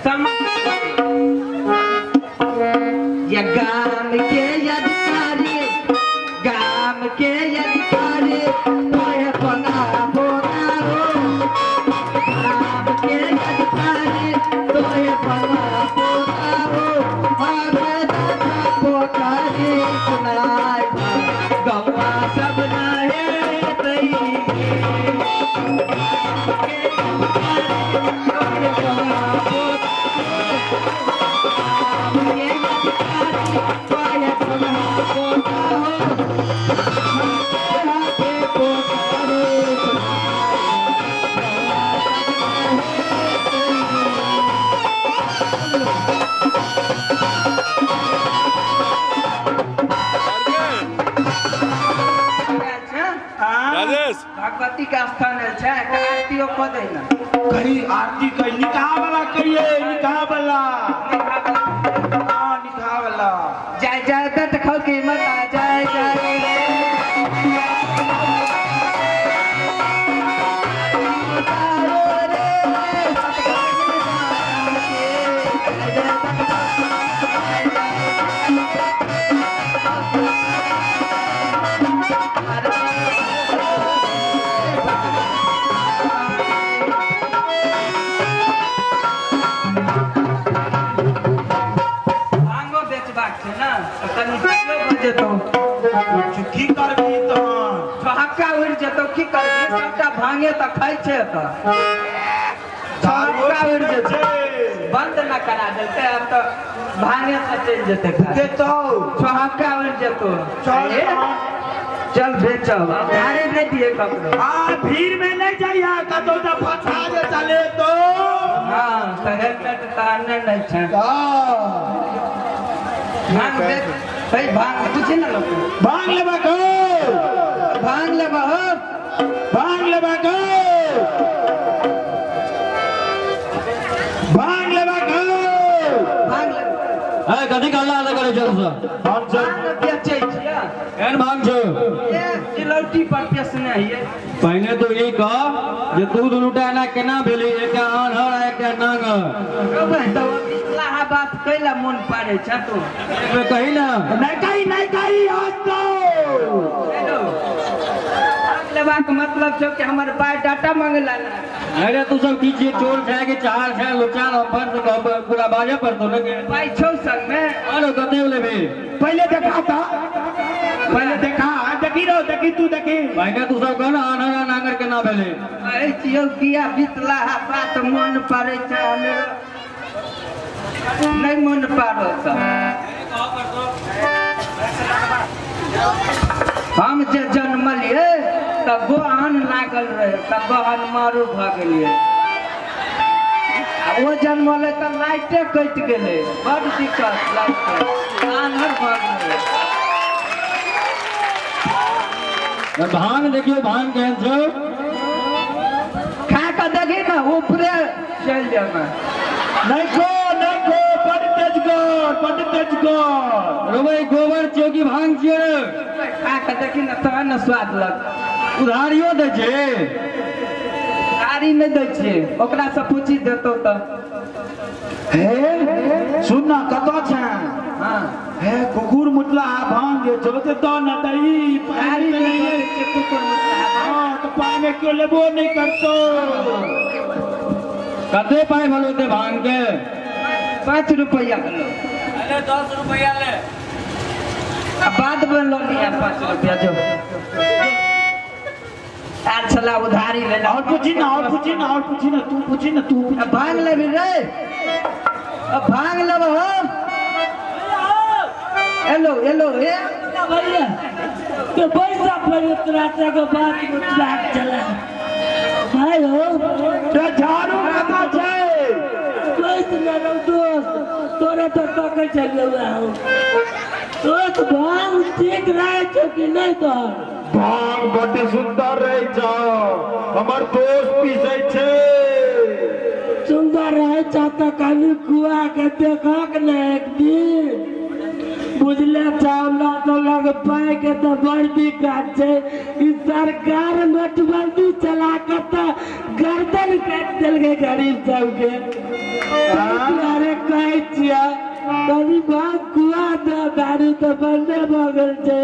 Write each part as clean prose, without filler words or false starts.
सम या गाम के अधिकारी, गाम के अधिकारी तोहे बना बोना हो, गाम के अधिकारी तोहे बना बोना हो, आगे दादा पोखरी सुनाय गौआ सब नाहे तई के अधिकारी तोहे बना बोना हो, गाम के अधिकारी तोहे बना बोना हो, हाथे पोखरी सुनाय गौआ सब नाहे तई। राजेश भगवती के स्थान छै तऽ आरतियो कऽ दे ना। कही आरती कही, निकाह वाला कहिए, निकाह वाला। हाँ, निकाह वाला। जय जय दत्त खौकी माता जय जय। भांगो बेचबाक छै ने तऽ कनि बेचियो भऽ जेतौ। की करबी तहन? ठहक्का उड़ि जेतौ। की करबी, सबटा भांगे तऽ खाइ छै, तऽ ठहक्का उड़ि जेतौ। बंद न करा देलकै आब तऽ भांगे से चलि जेतै काज। देतौ। ठहक्का उड़ि जेतौ। चल। ए, चल बेचब, आब धारे नहि दिए ककरो। आ भीड़ में नहीं जाइए, कतौ तऽ फंसा जे चले तो। हँ तऽ हेलमेट तऽ आनने नहि छै। भांग बेच है, भांग पूछी ने लोक। भांग लेबा को? भांग लेबा हो? भांग लेबा को? भांग लेबा को? भांग लेबा। है कथी हल्ला हल्ला करै छौ सब? हम सब भांग बेचै छियै। केहन भांग छौ? ए चिलौटी पर पेसने हियै। पहिने तो ई कह जे तू दुनूटा एना केना भेली, एकटा आन्हर आ एकटा नांगर? कहबै तऽ ओ पिछलाहा बात कैला मोन पाड़ै छै तू? एक बेर कही ने। नहीं कही, नहीं कही आज तो। हेलो, भांग लेबाक मतलब छौ कि हमर बायोडाटा मंगला ने? अरे तू सब की छियै, चोर छै कि चार छै, लुच्चा लम्फर से कहब, पूरा बाजे पड़तौ ने के? पाइ छौ संगमे? आरो कते लेबही? पहले देखा था, पहले देखा, देखी रहो, देखी तू देखी। पहिने तू सब कह ने आन्हर आ नांगर केना भेलै? कहै छियौ किया बितलाहा बात मोन पाड़ै छै हमरो? नहि मोन पाड़ो तऽ हम जे जन्मलियै तऽ गोहन लागल रहै, तऽ गहन मारू भऽ गेलियै, आ ओ जन्मलै तऽ लाइटे कटि गेलै, बड दिक्कत, लाइट आन्हर भऽ गेलै। भांग देखियौ, भांग केहन छौ? खा कऽ देखी ने, ऊपरे चलि जेबै। नहीं खो, नहीं खो, बड़ तेज कर, बड़ तेज कर। रो भाई, गोबर छियौ कि भांग छियौ रे? खा कऽ देखी ने तहन ने स्वाद लग। उधारियो दै छै? गाड़ी नहि दै छियै, ओकरासँ पूछि देतौ तऽ। हे सुन ना, कतऽ छै? हँ। हे कुकुर मुतला भांग जे छौ से दऽ न दही। गाड़ी नहि दै छियै कुकुर मुतला। हाँ तऽ पाइ में केओ लेबो नहि करतौ। कते पाइ भेलौ ते भांग के? 5 रुपैआ भेलौ। अरे 10 रुपैआ ले। आ बाद में लऽ लिअ 5 रुपैआ, जो आयल छला उधारी लेला। और पूछी ना, और पूछी ना, और पूछी ना, तू पूछी ना, तू पूछी। आ भांग लेबी रे? आ भांग लेब हो? एलो एलो ए भैया तो पैसा पर उतरा को बात मुतला चला भाई हो। ते झाड़ू कतऽ छै? दोस्त ना दोस्त, तोरे तो तके चल हुआ हो दोस्त, भांग ठीक रहे छौ कि नहीं तोहर? भांग बड्ड सुंदर रहै छौ, हमर दोस्त पीसै छै। सुंदर रहे छौ तऽ कनि खुआ के देखक ने एक दिन, बुझले चावला तो लग पाए के तो बड़ दिक्कत छै। ई सरकार नोटबंदी चला के तऽ गर्दन गर्दन काटि देलकै गरीब सबके। अरे कहै छियै कनी भांग खुआ दे, दारू तऽ बन्दे भऽ गेल छै,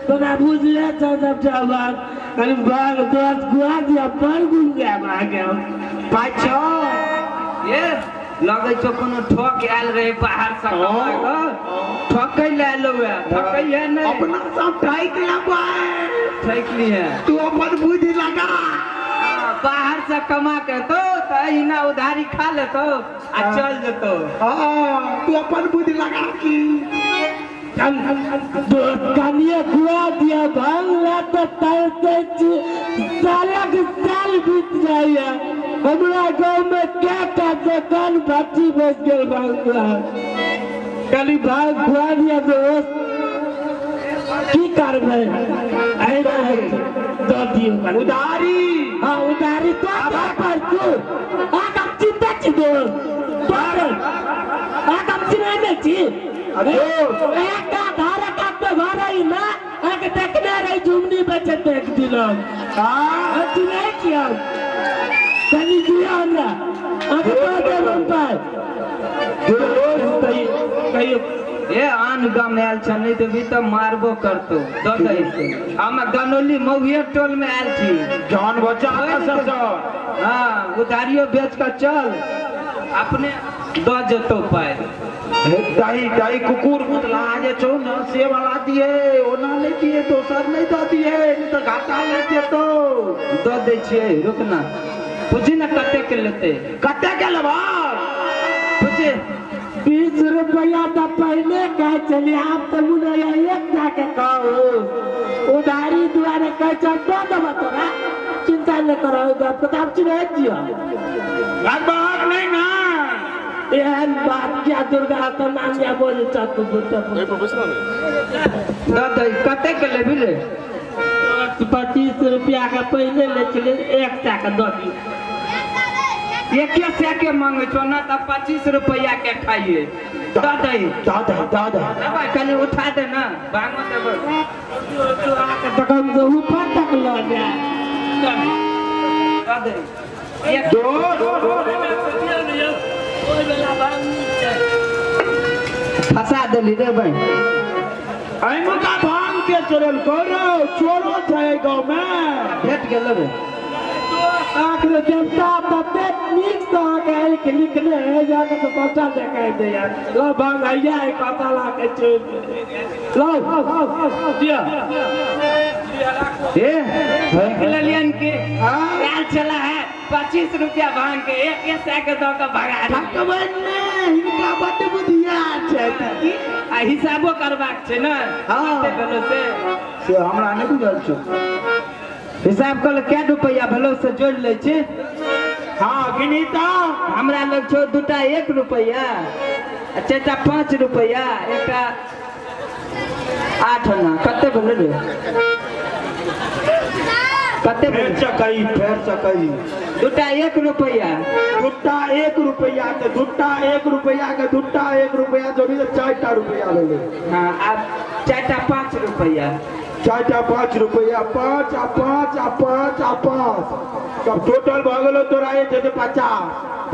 तोरा बुझले छौ सबटा बात। कनी भांग दोस्त खुआ दिअ, बड़ गुण गायब अहाँके हम। पाइ छौ? ये लगै छौ कोनो ठक आयल रहे बाहर से कमा कऽ, ठकै लए एलौ हे, ठकै है नहि। अपना सब ठकि लेबै। ठकि लिहे। तू अपन बुद्धि लगा। हाँ, बाहर से कमा के तो अहिना उधारी खा लेतो आ चल जेतो। हाँ, तू अपन बुद्धि लगा की। कनिए खुआ दिअ भांग ला तऽ तरसै छी, सालक साल बीत जाइए। हमरा गाँवमे कएटा दोकान भट्टी बसि गेल भांग ला। कनि भांग खुआ दिअ दोस्त, की करबै, अहिना होइ छै। दऽ दियौ कनि। उधारी। हाँ उधारी तो दे पर तू आगम चिंता छी दोस्त, तोर आगम चिन्है नहि छी। एकटा धारक काटते घर रही ना, आके देखने रही झुमनी बेचैत एक दिन हम। हाँ। चिन्है छी हम। कनि दिअ हमरा, आके दऽ देब हम पाइ। दोस्त कहियो ए आन गाम आयल छ, नहि देबी तऽ मारबो करतौ। दऽ दही। हम गनौली मौहिए टोल में आयल छी। जान बचा सबसँ। हाँ, उधारियो बेच कऽ चल, अपने दऽ जेतौ पाइ। दही दही कुकुर मुतला जे छौ न से वाला दिए, ओना नहि दिए, दोसर नहि दऽ दिए, नहि तऽ घाटा लागि जेतौ। दऽ दै छियै, रुक ना, पूछी ना कते के लेतै। कते के लेबह? पूछी। 20 रुपया तऽ पहिने कहै छलियै, आब तऽ मुनैया एक के कहू। उधारी दुआरे कहै छै दऽ देबऽ तोरा, चिंता नहि करऽ ओहि गपके, तऽ आब चिन्है छियौ। लगभग नहि ना। एहन बात क्या दुर्गा तऽ मानिया बोलै छह तू बुझतऽ। दऽ दही, कते के लेबी रे? 25 रुपया के पहिने लै छलियै, 1 सए के दऽ दियौ। 1 सए के मांगे छौ ना, तऽ 25 रुपया के खाइए। दऽ दही। दऽ दही, दऽ दही। देबै, कनि उठा दे ना, भांगो देबै। तखन से ऊपर तक लऽ जाय। दऽ दही। एक फंसा देली रे बहिन। एहिमुका भांग के चोरेलको रो? चोरो छै गाँव में। भेट गेल रे। आखिर देवता तते नीक से अहाँके आँखि लिखने है, जाके तऽ सबटा देखाइ दैया। लो भांग हैया एक पता ला के चोरि लो दिअ। ए देख लेलियन कि आयल छला है 25 रुपया भांग के, एक सए के दऽ कऽ भगा देलियै। ठकबै ने, हिनका बड्ड बुधिया छै। आ हिसाबो करबाक छै ने। हाँ। कते भेलो से? से हमरा नहि बुझल छौ। हिसाब कल कै रुपया भेलो से जोड़ि लै छी। हाँ गिनी तऽ। हमरा लग छौ 2टा 1 रुपया, आ 4टा 5 रुपया, 1टा 8 आना। कते भेलै रे? कते फेर भेलै? चकई, फेर चकई। 2टा 1 रुपया। 2टा 1 रुपया के 2टा 1 रुपया के 2टा 1 रुपया जोड़ी तऽ 4टा रुपया भेलै। हाँ, आब 4टा 5 रुपया। 4टा 5 रुपया, 5 आ 5 आ 5 आ 5, तब टोटल भऽ गेलो तोरा जे छै से 50।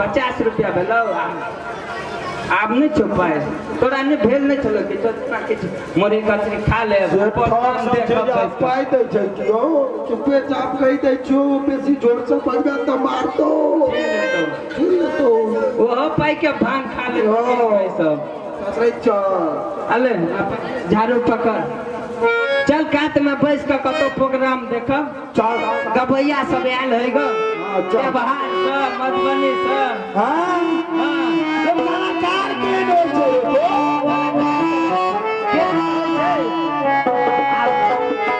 50 रुपया भेलौ। आब नहि छौ पाइ तोरा, नहि भेल नहि छलौ किछो, इतना किछु मुरही कचरी खा ले। से ठग सब छै जे आब पाइ दै छै कियो? चुपे चाप कहि दै छियौ, बेसी जोर से बजबे तऽ मारतौ, छीन लेतौ। ओहो पाइ के भांग खा ले। हँ। सब ससरै चल। अले अपन झाड़ू पकड़, चल कात में बैस कऽ कतौ प्रोग्राम देखब। चल। गबैया सब आयल है गो। हाँ, चल। देवहार से, मधुबनी से। हाँ। हाँ। सब कलाकार के होइ छै रे?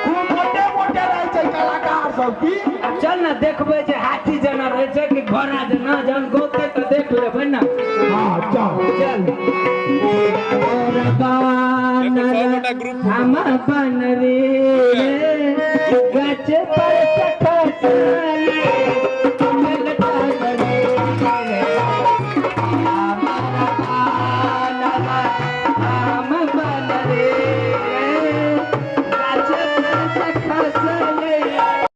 खूब मोटे मोटे रहै छै कलाकार सब की। आ चल ने देखबै जे हाथी जेना रहै छै कि घोड़ा जेना, जहन गौतै तऽ देख लेबै ने। हाँ चल। चल। बानर हम बनरी रे, गाछ पर